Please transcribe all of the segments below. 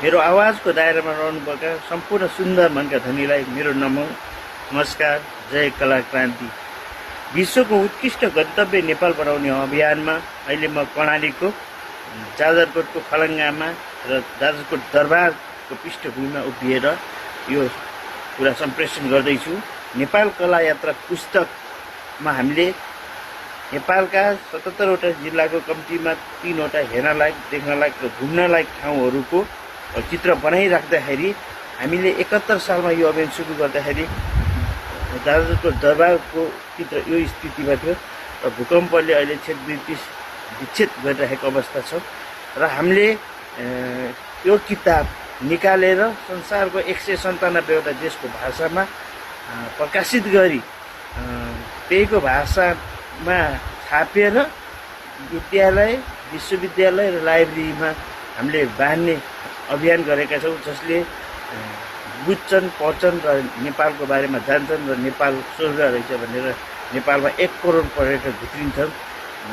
मेरो आवाजको दायरामा रहनुभएका सम्पूर्ण सुन्दर मनका धनीलाई मेरो नमस्कार। जय कला क्रान्ति। विश्वको उत्कृष्ट गन्तव्य नेपाल बनाउने अभियानमा अहिले म कर्णालीको जाजरकोटको खलङ्गामा र जाजरकोट दरबारको पृष्ठभूमिमा उभिएर यो कुरा सम्प्रेषण गर्दैछु। नेपाल कला यात्रा पुस्तकमा हामीले नेपालका 77वटा जिल्लाको कम्तीमा 3वटा हेर्नलायक, देख्नलायक र घुम्नलायक ठाउँहरूको चित्र बनाइराख्दाखेरि हामीले 71 सालमा यो अभियान सुरु गर्दाखेरि जाजरकोट दरबारको चित्र यो स्थितिमा थियो र भूकम्पले अहिले विच्छेद गरिरहेको अवस्था छ र हामीले यो किताब निकालेर संसारको 197वटा देशको भाषामा प्रकाशित गरी त्यहीको भाषामा छापेर विद्यालय, विश्वविद्यालय र लाइब्रेरीमा हामीले बाँड्ने अभियान गरेका छौँ, जसले बुझ्छन्, पढ्छन् र नेपालको बारेमा जान्छन् र नेपाल स्वर्ग रहेछ भनेर नेपालमा 1 करोड पर्यटक भित्रिन्छन्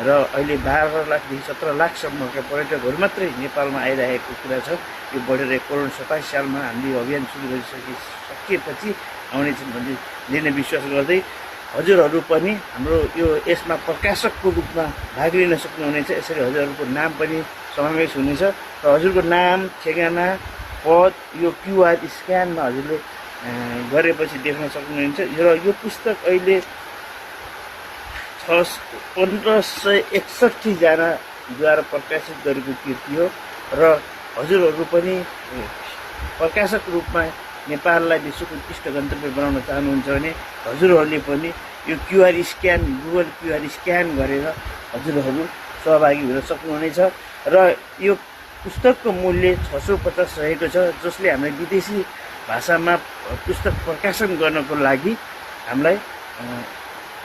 र अहिले 12 लाखदेखि 17 लाखसम्मका पर्यटकहरू मात्रै नेपालमा आइरहेको कुरा छ। यो बढेर 1 करोड 27 सालमा हामीले यो अभियान सुरु गरिसकेपछि आउनेछन् भन्ने लिने विश्वास गर्दै हजुरहरू पनि हाम्रो यो यसमा प्रकाशकको रूपमा भाग लिन सक्नुहुनेछ। यसरी हजुरहरूको नाम पनि समावेश हुनेछ र हजुरको नाम, ठेगाना, पद यो QR स्क्यानमा हजुरले गरेपछि देख्न सक्नुहुन्छ। र यो पुस्तक अहिले 1561 जनाद्वारा प्रकाशित गरेको कृति हो र हजुरहरू पनि प्रकाशक रूपमा नेपाललाई विश्वको उत्कृष्ट गन्तव्य बनाउन चाहनुहुन्छ भने हजुरहरूले पनि यो QR scan, Google QR scan गरेर हजुरहरू सहभागी हुन सक्नुहुनेछ र यो पुस्तकको मूल्य 650 रहेको छ, जसले हामीलाई विदेशी भाषामा पुस्तक प्रकाशन गर्नको लागि हामीलाई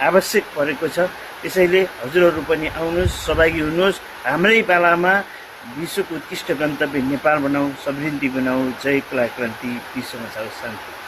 आवश्यक परेको छ। त्यसैले हजुरहरू पनि आउनुहोस्, सहभागी हुनुहोस्। हाम्रै पालामा विश्वको उत्कृष्ट गन्तव्य नेपाल बनाऊ, समृद्धि बनाऊ। जय कला क्रान्ति, विश्वमा छाओस् शान्ति।